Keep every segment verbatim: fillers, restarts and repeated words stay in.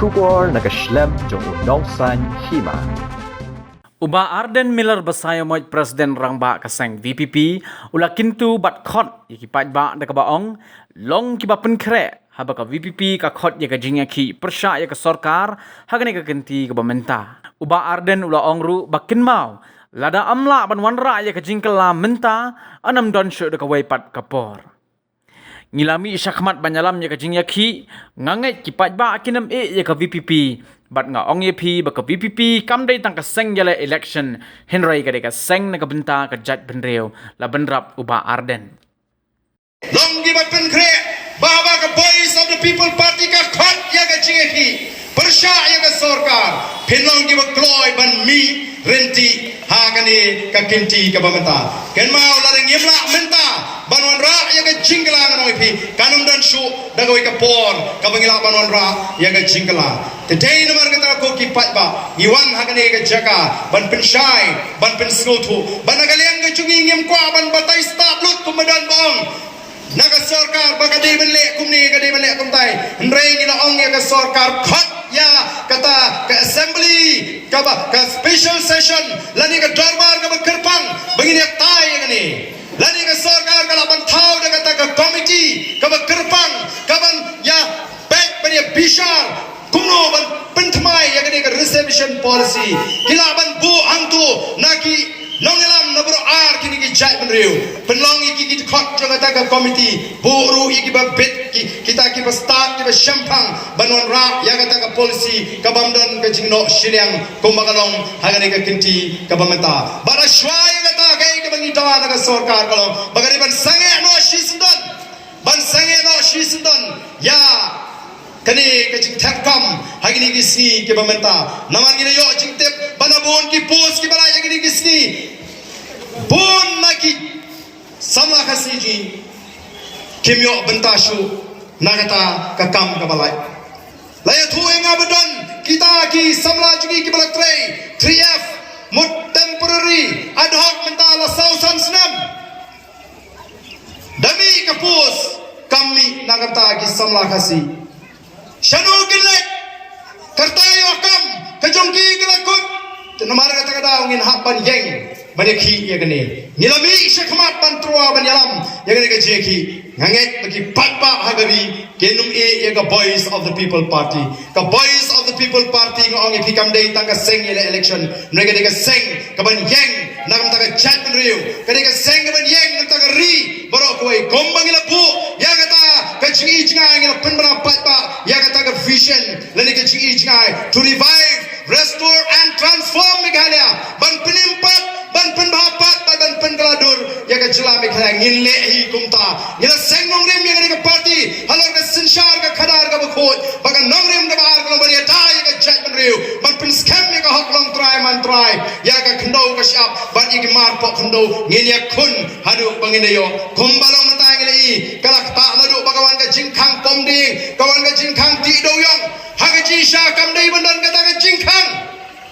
Khubor na ka shlem jong u Nongsaiñ Hima. U Bah Ardent Miller Basaiawmoit, President Rangbah ka seng V P P, u la kyntu bad khot ïa ki paidbah da kaba ong long kiba pynkhreh haba ka V P P ka khot ïa ka jingïakhih pyrshah ïa ka sorkar ha kane ka kynti kaba mynta. U Bah Ardent u la ong ruh ba kynmaw lada ym lah ban wanrah ïa ka jingkylla mynta, yn ym don shuh da kawei pat ka por. Ngi la mih shakhmat ban ïalam ïa ka jingïakhih, nga ngeit ki paidbah kin ym ïeh ïa ka V P P. Bad nga ong ïa phi ba ka V P P kam dei tang ka seng ïaleh election, hynrei ka dei ka seng na ka bynta ka jaitbynriew, la bynrap u Bah Ardent. Long kiba pynkhreh ba haba ka Voice of the People Party ka khot ïa ka jingïakhih pyrshah ïa ka sorkar, phin long kiba kloi ban mih ryntih ha kane ka kynti kaba mynta. Kynmaw lada ngim lah mynta ban wanrah ïa ka jingkylla, ngan ong ïa phi, kan ym don shuh da kawei ka por kaba ngi lah ban wanrah ïa ka jingkylla. Te dei namar kata ko ki paidbah, ngi wan ha kane ka jaka ban pynshai, ban pynsngewthuh ba na ka liang ka jong ngi ngim kwah ban batai stad lut kumba don ba ong na ka sorkar ba ka dei ban leh kumne, ka dei ban leh kumtai. Hynrei ngi la ong ïa ka sorkar, khot ïa kata ka assembly, kaba ka special session lane ka dorbar kaba kyrpang ba ngin ïatai ïa kane. Lane ka sorkar ka lah ban thaw da kata ka committee kaba kyrpang, kaban ïa peit ban ïa bishar kumno ban pynthymmai ïa kane ka reservation policy. Ki lah ban buh hangto na ki nongïalam na baroh ar kine ki jaitbynriew. Pynlong ïa ki ki dkhot jong kata ka committee, buh ruh ïa kiba bit, ki, kita kiba stad, kiba shemphang ban wanrah ïa kata ka policy, kabym don ka jingnoh shiliang kumba ka long ha kane ka kynti kaba mynta. Bad shuwa ïa kata, kaei kaba ngi dawa na ka sorkar ka long ba ka dei ban sangeh noh shisyndon, ban sangeh noh shisyndon ïa kane ka jingthep kam ha kine ki sngi kiba mynta. Namar ngi la ïoh jingtip ba na bun ki post kiba la ïa kine ki sngi, bun na ki samla Khasi jong ngi kim ïoh bynta shuh na kata ka kam kaba lait. La ïathuh ïa nga ba don kita ki samla jong ngi kiba la trei three F, mut temporary, ad hoc, mynta la saw san snem. Da mih ka post, kam mih na kata ki samla Khasi. Shano kin leit? Ka rta ïoh kam ka jong ki ka la kut. Te namar kata ka daw ngin hap ban ïeng ban ïakhih ïa kane. Ngi la mih shakhmat ban tyrwa ban ïalam ïa kane ka jingïakhih. Nga ngeit ba ki paidbah ha ka ri kin ym ïeh ïa ka Voice of the People Party. Ka Voice of the People Party, nga ong ïa phi, kam dei tang ka seng ïaleh election, hynrei ka dei ka seng kaban ïeng na ka bynta ka jaitbynriew. Ka dei ka seng kaban ïeng na ka bynta ka ri baroh kawei. Kumba ngi la buh ïa kata ka jingi jingai, ngi la pynbna paidbah ïa kata ka vision lane ka jingi jingai to revive, restore and transform Meghalaya. Ban pynim pat, ban pynbha pat, ban, ban pynkylla dur ïa ka jylla Meghalaya. Ngin leh hi kumta. Ngi la seng nongrim ïa kane ka party halor ka synshar ka khadar kaba khuid, ba ka nongrim kaba ar ka long ban ïada ïa ka jaitbynriew, ban pynskhem ïa ka hok longtrai mantrai, ïa ka khyndew ka shyiap bad ïa ki mar pok khyndew. Ngin ïakhun haduh ba ngin da ïoh. Kumba long mynta ngi la i, ka la ktah naduh ba ka wan ka jingkhang pom dieng, ka wan ka jingkhang tih dewiong. Ha ka jingshisha kam dei ban don kata ka jingkhang.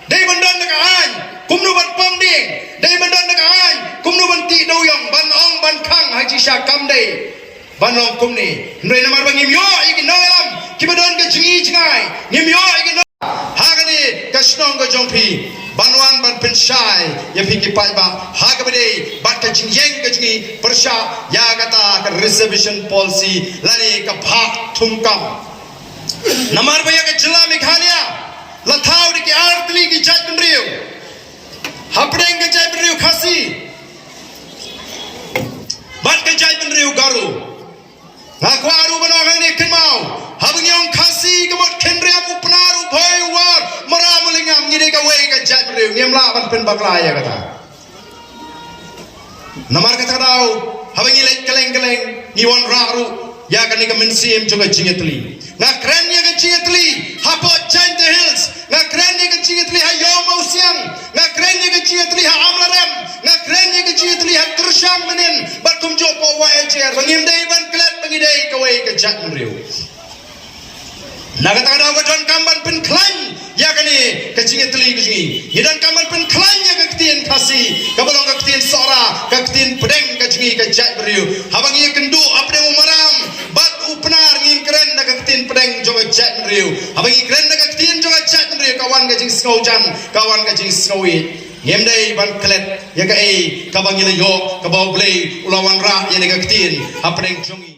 Dei ban don da ka aiñ kumno ban pom dieng, dei ban don da ka aiñ kumno ban tih dewiong, ban ong ban khang, ha jingshisha kam dei ban long kumne. Hynrei namar ba ngim ïoh ïa ki nongïalam kiba don ka jingi jingai, ngim ïoh ïa ki nong, ha kane ka shnong ka jong phi, ban wan ban pynshai ïa phi ki paidbah ha kaba dei bad ka jingïeng ka jingi pyrshah ïa kata ka reservation policy lane ka phah thungkam. Namar ba ïa ka jylla Meghalaya la thaw da ki artylli ki jaitbynriew, hapdeng ka jaitbynriew Khasi bad ka jaitbynriew Garo. Nga kwah ruh ban ong hangne, kynmaw, haba ngi ong Khasi, ka mut Khynriam, u Pnar, u Bhoi, u War, u Maram, u Lyngngam, ngi dei kawei ka jaitbynriew, ngim lah ban pynbakla ïa kata. Namar kata ka daw, haba ngi leit kylleng kylleng, ngi wanrah ruh ïa kane ka mynsiem jong ka jingïatylli. Nga kren ïa ka jingïatylli hapoh Jaintia Hills, nga kren ïa ka jingïatylli ha Ïew Mawsiang, nga kren ïa ka jingïatylli ha Amlarem, nga kren ïa ka jingïatylli ha Kyrshang mynnin, bad kumjuh hapoh Waheh Jaïaw, ba ngim dei ban klet ba ngi dei kawei ka jaitbynriew. Na kata ka daw, ka donkam ban pynkhlaiñ ïa kane ka jingïatylli ka jong ngi. Ngi donkam ban pynkhlaiñ ïa ka ktien Khasi, kaba long ka ktien Sohra, ka ktien pdeng ka jong ngi ka jaitbynriew. Haba ngi ïakynduh hapdeng u Maram bad u Nar ngin kren da ka ktien pdeng jong ka jaitbynriew. Haba ngi kren da ka ktien jong ka jaitbynriew, ka wan ka jingsngew jan, ka wan ka jingsngew ïeit. Ngim dei ban klet ïa kaei kaba ngi la ïoh, kaba U Blei u la wanrah ïa ka ktien hapdeng jong ngi.